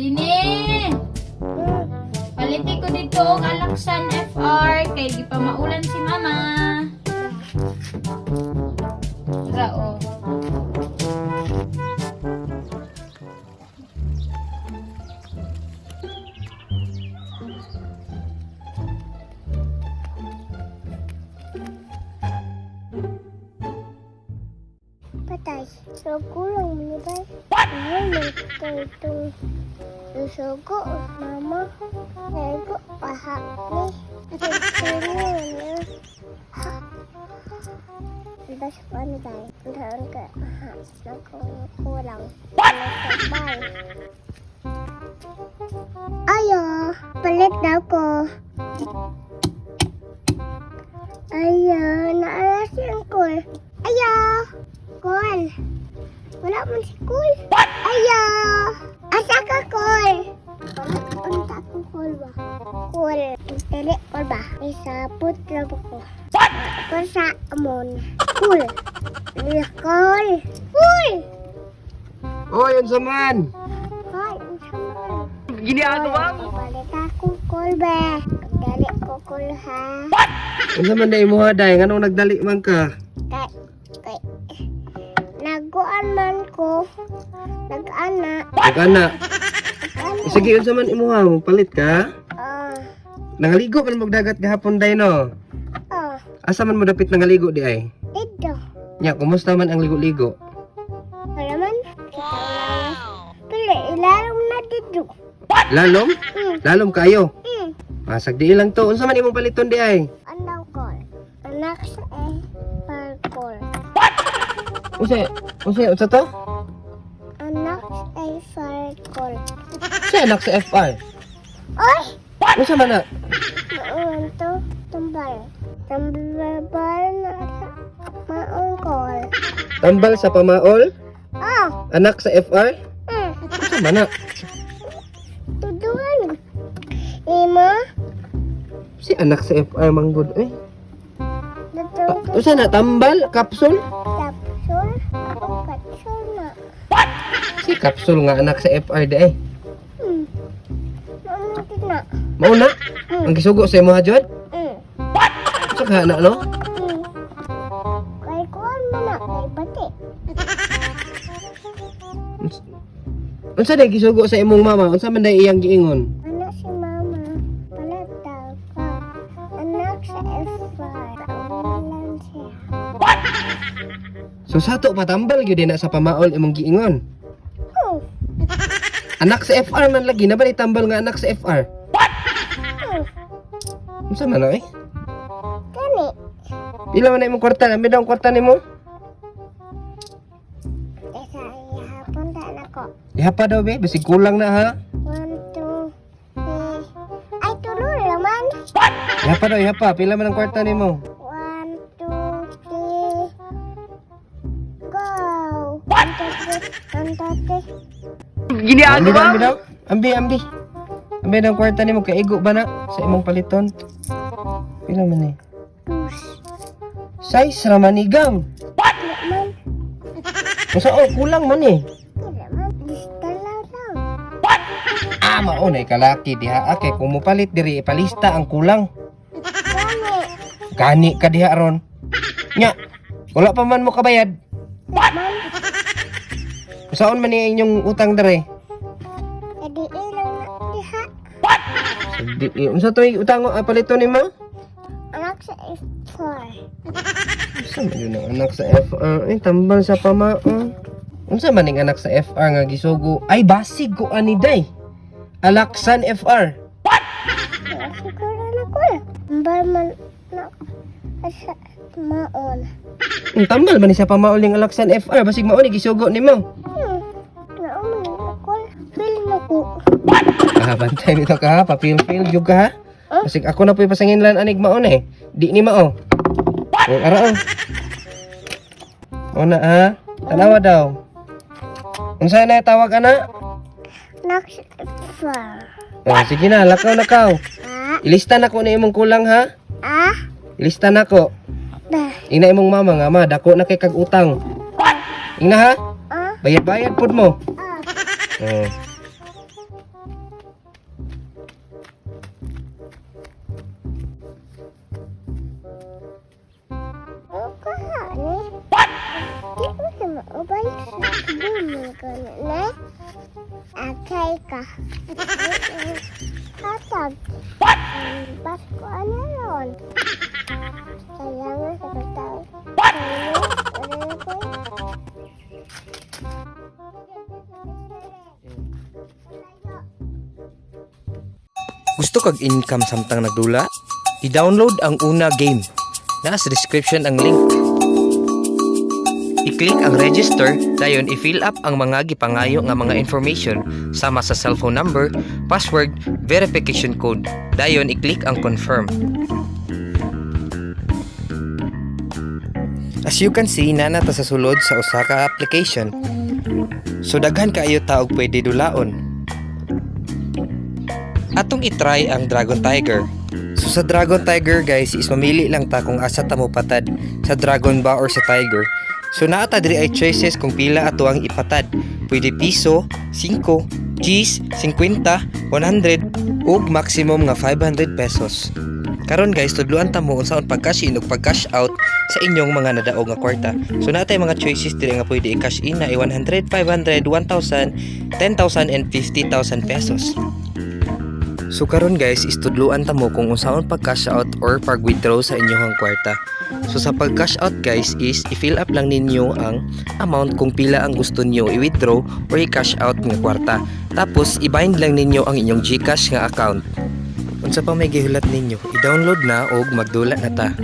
Dini! Paliti ko dito og Alaxan FR kay gipamaulan si mama. Tara oh. Patay. So, kulang mo ni bay. Ay, may itong susugo, mama. Sugo, paha ni. Susugo niya. Basta ko ano tayo. Taon ka, ha, nagkulang. Bye. Ayo, palit daw ko. Ayo, naalas yung kul. Ayo, kul. Wala man si kul. Ayo, asa ka kul? Unta ko kul ba? Kul. Dili kul ba? Isa putro ko. Kul sa amon. Kul. Kul. Kul. Oy, unsa man? Hoy, unsa man? Ginagawa mo? Palit ako kul ba? Dali ko kul ha. Unsa man day mo day? Nganong nagdali man ka? Kay, kay, naguan man ko, nag-ana, Nagana. nag-ana, Sige, unsa man imuha mo palit ka? ah, Nangaligo man mo dagat gahapon day no. ah, Asa man mo dapit nangaligo di ay? dito, Nya, kumusta man ang ligo-ligo? wala man, kita wala pero ilalong na dito, Lalom? Lalom kayo. Ah, sagdi lang to. Unsa man imong paliton di ay? Andaw ko, anak sa eh, parkol, Unsa? Unsa unsa to? Anak sa eh, parkol, Unsa anak sa FR? Oy, Unsa man na? maon to, tumbal, tumbal na sa maon kol, Tambal sa pamaol? ah, Anak sa FR? Unsa man na? Tuduan, ima, Si anak sa FR manggod eh. Datong Unsa na tambal kapsul? Kapsul, o kapsul na. Si kapsul nga anak sa FR di ay. Maunti na. Mao na? Ang gisugo sa imo ha, Jod? Hmm. Unsa ka na no? Kay kuan man na, kay bati. Unsa day gisugo sa imong mama? Unsa man day iyang giingon? Anak si mama, pala daw ka. Anak sa FR, lang siya. So sa ato patambal gyud na sa pamaol imong giingon. Oh, Anak sa FR man lagi na ba tambal nga anak sa FR? oh, Unsa man na eh? gani. Pila man na imong kwarta? Ambi daw ang kwarta nimo? Kaysa ihapon ta na ko. Iha pa daw be, bisig kulang na ha. One, two, three. Ay, tulo naman. Iha pa daw, iha pa. Pila man ang kwarta nimo? One, two, three. Go. One, two, three. One, two, three. Ambi daw, ambi daw. Ambi, ambi. Ambi daw ang kwarta nimo kay igo ba na sa imong paliton? Pila man eh? Dos. Size ra man igam. Wala man. Unsa oh, kulang man eh. Wala man. Lista lang lang. Ah, mao na kalaki diha. Ah, kay kung mopalit diri ipalista ang kulang. Gani. Gani ka diha ron. Nya, wala pa man mo kabayad. Man. Saon man ni inyong utang dere? Edi ilang na diha. Di, unsa to utang ah, palito nimo? Anak sa F4. Unsa man yun ang anak sa FR? Eh, tambal sa pamaon. Unsa man ning anak sa FR nga gisugo? Ay, basig ko ani day. Alaksan FR. Wala siguro na ko. Ambal man na sa maon. Ang tambal man ni sa pamaol ning Alaksan FR basig mao ni gisugo nimo. Naon man na ko. Feel na ko. Ah, bantay nito ka ha, papil-pil jud ka ha. Basig ako na po'y pasanginlan anig maon eh. Di ni mao. Ang ara oh. Una ha, tanawa daw. Unsa na tawag ana? Anak sa F4. Oh, sige na, lakaw na kaw. Ah. Ilista na ko na imong kulang ha. Ah. Ilista na ko. Da. Ina imong mama nga ma, dako na kay kag utang. Ina ha? Ah. Bayad-bayad pud mo. Ah. Oh. Man ko na. Akay ka. Hatag. What? Pasko ano ron? Kailangan sa tao. What? Gusto kag income samtang nagdula? I-download ang Una game. Naa sa description ang link. I-click ang register, dayon i-fill up ang mga gipangayo nga mga information sama sa cellphone number, password, verification code. Dayon i-click ang confirm. As you can see, naa na ta sa sulod sa usa ka application. So daghan kaayo ta og pwede dulaon. Atong itry ang Dragon Tiger. So sa Dragon Tiger, guys, is mamili lang ta kung asa ta mo patad, sa Dragon ba or sa Tiger. So naa ta diri ay choices kung pila ato ang ipatad. Pwede piso, 5, Gs, 50, 100 ug maximum nga 500 pesos. Karon guys, tudluan ta mo unsaon pag-cash in ug pag-cash out sa inyong mga nadaog nga kwarta. So naa tay mga choices diri nga pwede i-cash in na 100, 500, 1,000, 10,000 and 50,000 pesos. So karon guys, istudluan ta mo kung unsaon pag cash out or pag withdraw sa inyong kwarta. So sa pag cash out, guys, is i-fill up lang ninyo ang amount kung pila ang gusto niyo i-withdraw or i-cash out nga kwarta. Tapos i-bind lang ninyo ang inyong GCash nga account. Unsa pa may gihulat ninyo? I-download na og magdula na ta.